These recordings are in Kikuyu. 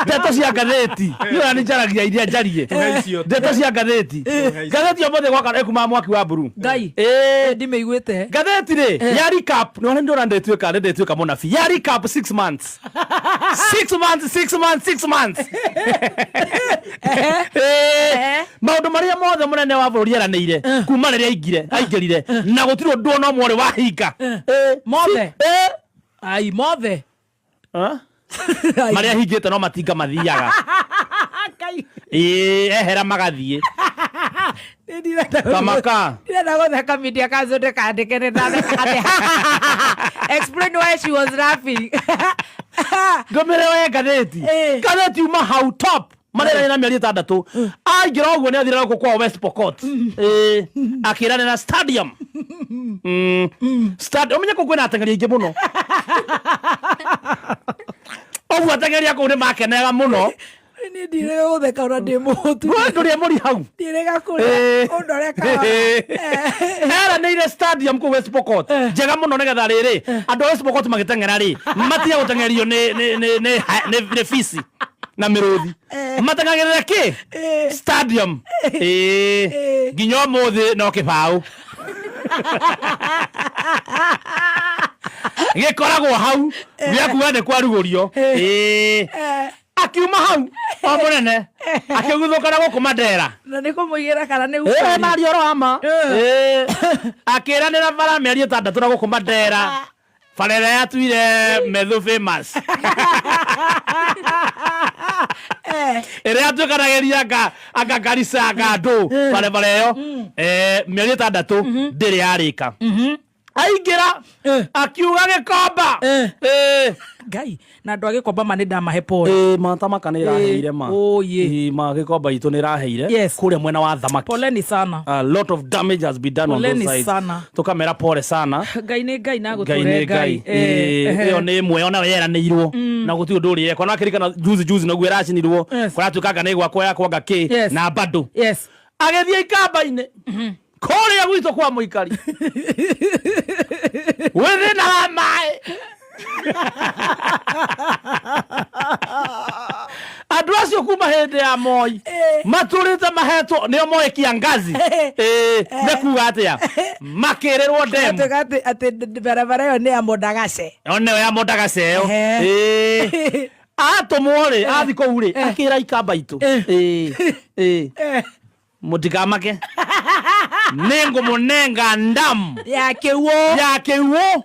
Ndeto cia ngathĩti niĩ nĩ njaragia iria njarie. Tũhe icio. Ndeto cia ngathĩti. Tũhe icio. Ngathĩti ũmũthĩ gwaka ĩkumaga mwaki wa mburu. Ngai. Ĩĩ. Ndimĩiguĩte. Ngathĩti rĩ ya recap nĩ ndĩrona ndĩtuĩka nĩ ndĩtuĩka mũnabii ya recap 6 months 6 months 6 months 6 months. Ĩĩ. Maũndũ marĩa mothe mũnene wa bũrũri eranĩire kuma rĩrĩa aingire aingĩrire na gũtirĩ ũndũ ona ũmwe ũrĩ wahinga. Ĩĩ. Mothe. Ĩĩ. Ai mothe. Ah? Marĩa hingĩte no matinga mathiaga. Ngai. Ĩĩ, ehera magathiĩ. Tamaka. Ndĩrenda gũtheka media council ndĩkandĩke nĩ ndatheka atĩ explain why she was laughing. Ndũmĩrĩro ya ngathĩti. Ĩĩ. Ngathĩti uma hau top. Marĩa na mĩeri ĩtandatũ. Aingĩra ũguo nĩ athire gũkũ kwao West Pokot. Ĩĩ. Akĩranĩra stadium. Stadium. Ũmenye kũu kwĩna ateng'eri aingĩ mũno. Ũguo ateng'eri a kũu nĩ makenaga mũno. Niĩ ndirĩga gũtheka ona ndĩ mũhũtu. We ndũrĩ mũri hau. Ndirĩga kũrĩa. Ũndore kahora. Eranĩire stadium kũu West Pokot njega mũno nĩgetha rĩrĩ andũ a West Pokot magĩteng'era rĩ matige gũteng'erio nĩ nĩ nĩ nĩ nĩ nĩ bici na mĩrũthi mateng'agĩrĩra kĩ stadium. Ĩĩ, nginya ũmũthĩ no kĩbaũ gĩkoragwo hau gĩa kuga nĩ kwarugũrio. Ĩĩ, akiuma hau o mũnene akĩguthũka na gũkũ Mandera. Na nĩ kũmũigĩra kana nĩ Ĩĩ, ukweli? naria ũhoro wa ma. Ĩĩ, akĩranĩra bara mĩeri ĩtandatũ na gũkũ Mandera, bara ĩrĩa yatuire Methu famous, ĩrĩa yatuĩkanagĩria anga anga Garissa, anga andũ barabara ĩyo. Eh, mĩeri ĩtandatũ ndĩrĩ yarĩka. Aingĩra akiuga Gĩkomba. Eh. Ngai, na andũ a Gĩkomba ma nĩ ndamahe pole. Ĩĩ, ma Tamaka nĩ ĩraheire ma. Ĩĩ, Ĩĩ, ma Gĩkomba itũ nĩ ĩraheire. Kũrĩa mwena wa thamaki. Poleni sana. A lot of damage has been done on Poleni those sides. sana. Tũkamera pole sana. Ngai nĩ Ngai na Ngai gũtũre. nĩ Ngai. Ĩĩ, ĩyo nĩ ĩmwe ona yeranĩirwo na gũtirĩ ũndũ ũrĩ yekwo. Na akĩririkana juzi juzi naguo ĩracinirwo. Kũratuĩka anga nĩ gwakwo yakwo anga kĩ na bado. Agĩthiĩ ikamba-inĩ kũrĩa gwitũ kwa mũikari wĩ thĩna wa maĩ. Andũ acio kuma hĩndĩ ya Moi matũrĩte mahetwo nĩo moĩ kiangazi. Ĩĩ, nĩ kuga atĩa makĩrĩrwo ndemu. Atuĩka atĩ barabara ĩyo nĩ ya Mondagace. Nĩyo ya Mondagace ĩyo. Ĩĩ, atũmwo rĩ athi kũu rĩ akĩra ikamba itũ. Ĩĩ, ĩĩ, mũtikamake, nĩngũmũnenga ndamu ya kĩuo. Ya kĩuo,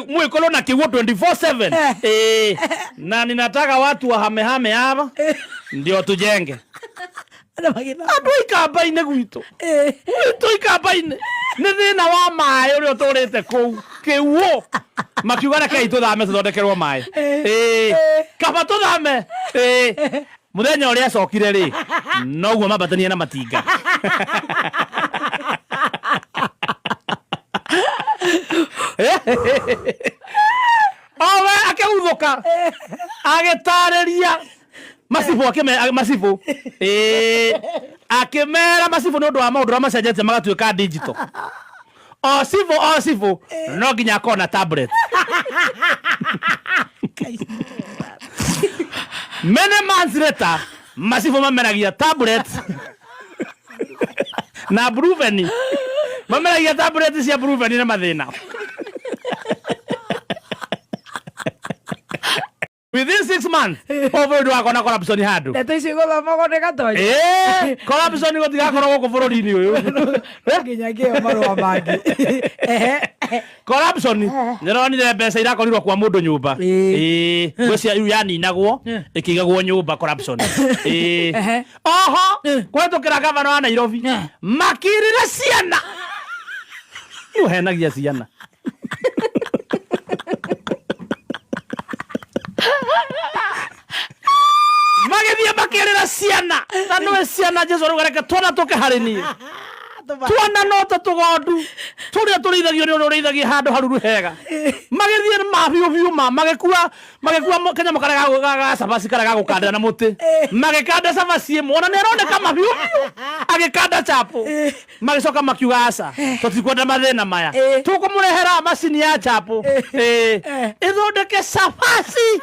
mwikorwo na kĩuo 24/7. Ĩĩ, na ninataka watu wahamehame hapa ndio tujenge. Andũ magĩthama. Andũ a ikamba-inĩ gwitũ gwitũ ikamba-inĩ nĩ thĩna wa maĩ ũrĩa ũtũrĩte kũu kĩuo, makiuga rekei tũthame tũthondekerwo maĩ. Ĩĩ, kaba tũthame. Ĩĩ, mũthenya ũrĩa acokire rĩ noguo mambatania na matinga. Owe akĩguthũka agĩtarĩria macibũ macibũ. Ĩĩ, akĩmera macibũ nĩ ũndũ wa maũndũ ũrĩa macenjetie magatuĩka digital, o cibũ o cibũ no nginya akorwo na tablet. Many months later macibũ mameragia tablet na bruveni, mameragia tablet cia bruveni na mathĩna. Within 6 months o bũrũri ndũgakorwo na corruption handũ. Ndeto icio igũthomagwo nĩ Gatonya. Ĩĩ, corruption gũtigakorwo gũkũ bũrũri-inĩ ũyũ. Nginya ngĩo marũa mangĩ. Ehe. Corruption nĩronire mbeca irakorirwo kwa mũndũ nyũmba. Ĩĩ, ngwĩciria rĩu yaninagwo ĩkĩigagwo nyũmba corruption. Ĩĩ. Oho kũhetũkĩra gavana wa Nairobi makirire ciana ũhenagia ciana magĩthiĩ makĩrĩra ciana na nĩwe ciana Jesu arauga reke twana tũke harĩ niĩ, tuona no ta tũgondu tũrĩa tũrĩithagio nĩ ũrĩa ũrĩithagia handũ haruru hega. Magĩthiĩ ma biũ biũ ma magĩkua magĩkua kanyamũ karĩa ga cabaci karĩa ga gũkandĩra na mũtĩ, magĩkanda cabaci ĩmwe ona nĩ aroneka ma biũ biũ agĩkanda chapo. Magĩcoka makiuga aca, tũtikwenda mathĩna maya, tũkũmũrehera macini ya chapo. Ĩĩ, ĩthondeke cabaci.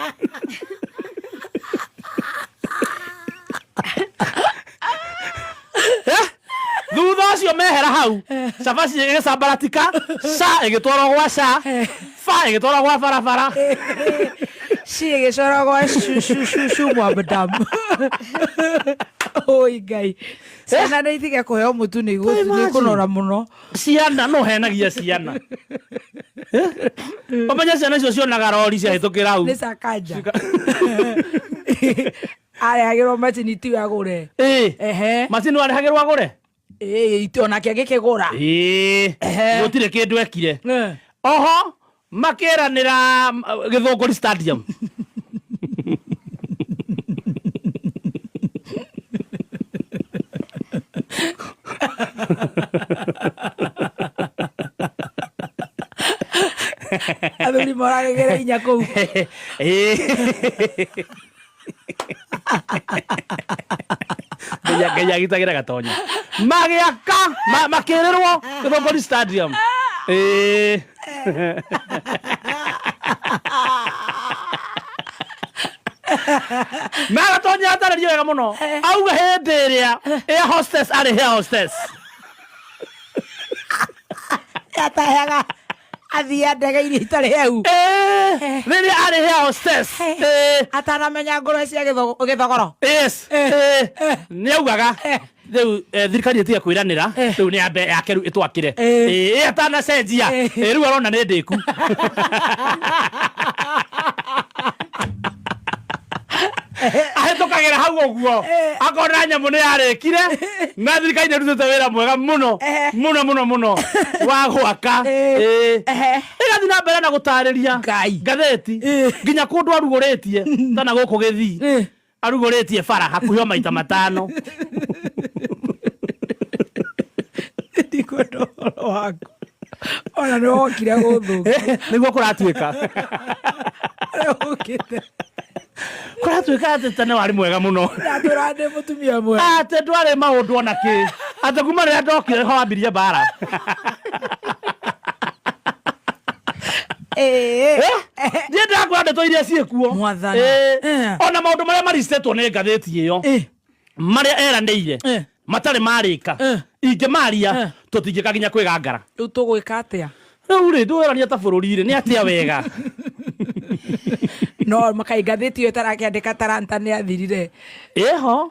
Hau cabaci ĩgĩcambaratika, ca ĩgĩtwarwo gwa ca, ba ĩgĩtwarwo gwa barabara. Ci ĩgĩcorwo gwa cucucucu mwabdam. Oi Ngai, ciana nĩ itige kũheo mũtu, nĩ Imagine. kũnora mũno. Ciana no henagia ciana. Eh? Ũmenye ciana icio cionaga rori ciahĩtũkĩra hau. Nĩ Sakaja arehagĩrwo macini tiwe agũre. Ĩĩ. Ehe. Macini warehagĩrwo agũre. Ĩĩ, onake agĩkĩgũra. Ĩĩ. Ehe. Gũtirĩ kĩndũ ekire. Eh. Oho makĩranĩra Gĩthũngũri Stadium. Athuri moragĩgĩra inya kũu. Ĩĩ. Ngai agitagĩra gatonya. Magĩaka makĩrĩrwo Gĩthũngũri Stadium. Ĩĩ. Na gatonya atarĩrie wega mũno. Auga hĩndĩ ĩrĩa air hostess arĩ air hostess. Ataheaga athia ndege iria itarĩ heu. Ĩĩ, rĩrĩa arĩ air hostess. Ĩĩ. Atanamenya ngũrwe cia gĩthogoro. Yes. Nĩ augaga rĩu thirikari ĩtige kwĩranĩra, rĩu nĩ yambe yake rĩu ĩtwakĩre. Ĩĩ, atanacenjia. Ĩĩ, rĩu arona nĩ ndĩku. Ahĩtũkagĩra hau ũguo akona nyamũ nĩ yarĩkire na thirikari nĩ ĩrutĩte wĩra mwega mũno mũno mũno mũno wa gwaka. Ĩĩ. Ĩgathiĩ na mbere na gũtarĩria Ngai. ngathĩti nginya kũndũ arugũrĩtie tana gũkũ gĩthii arugũrĩtie bara hakuhĩ o maita 5. Ndikwenda ũhoro waku ona nĩ wokire gũthũkia. Nĩguo kũratuĩka. Ũkĩte. Kũratuĩka atĩ tene warĩ mwega mũno. Ndatũra ndĩ mũtumia mwega. Atĩ ndwarĩ maũndũ ona kĩ, atĩ kuma rĩrĩa ndokire ho wambirie mbara. Niĩ ndĩrakwĩra ndeto iria ciĩkuo. Mwathani. Ona maũndũ marĩa maricĩtwo nĩ ngathĩti ĩyo marĩa eranĩire matarĩ marĩka, ingĩmaria tũtingĩka nginya kwĩgangara. Rĩu tũgwĩka atĩa? Rĩu rĩ, ndũrania ta bũrũri rĩ, nĩ atĩa wega? No makai ngathĩti ĩyo ĩtarakĩandĩka taranta nĩ athirire. Ĩho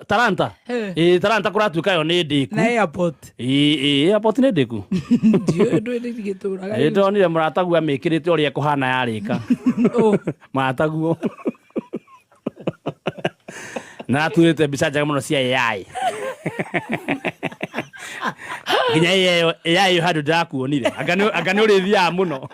taranta. Ĩ, taranta kũratuĩka yo nĩ ndĩku. Na airport. Ĩ, ĩ, airport nĩ ndĩku. Ndiũĩ ndũĩ ndigĩtũraga. Ĩ, ndonire mũrataguo amĩkĩrĩte ũrĩa ĩkũhana yarĩka. Ũ. Mũrataguo na aturĩte mbica njega mũno cia AI, nginya AI AI ĩyo handũ ndĩrakuonire, anga nĩ ũrĩthiaga mũno.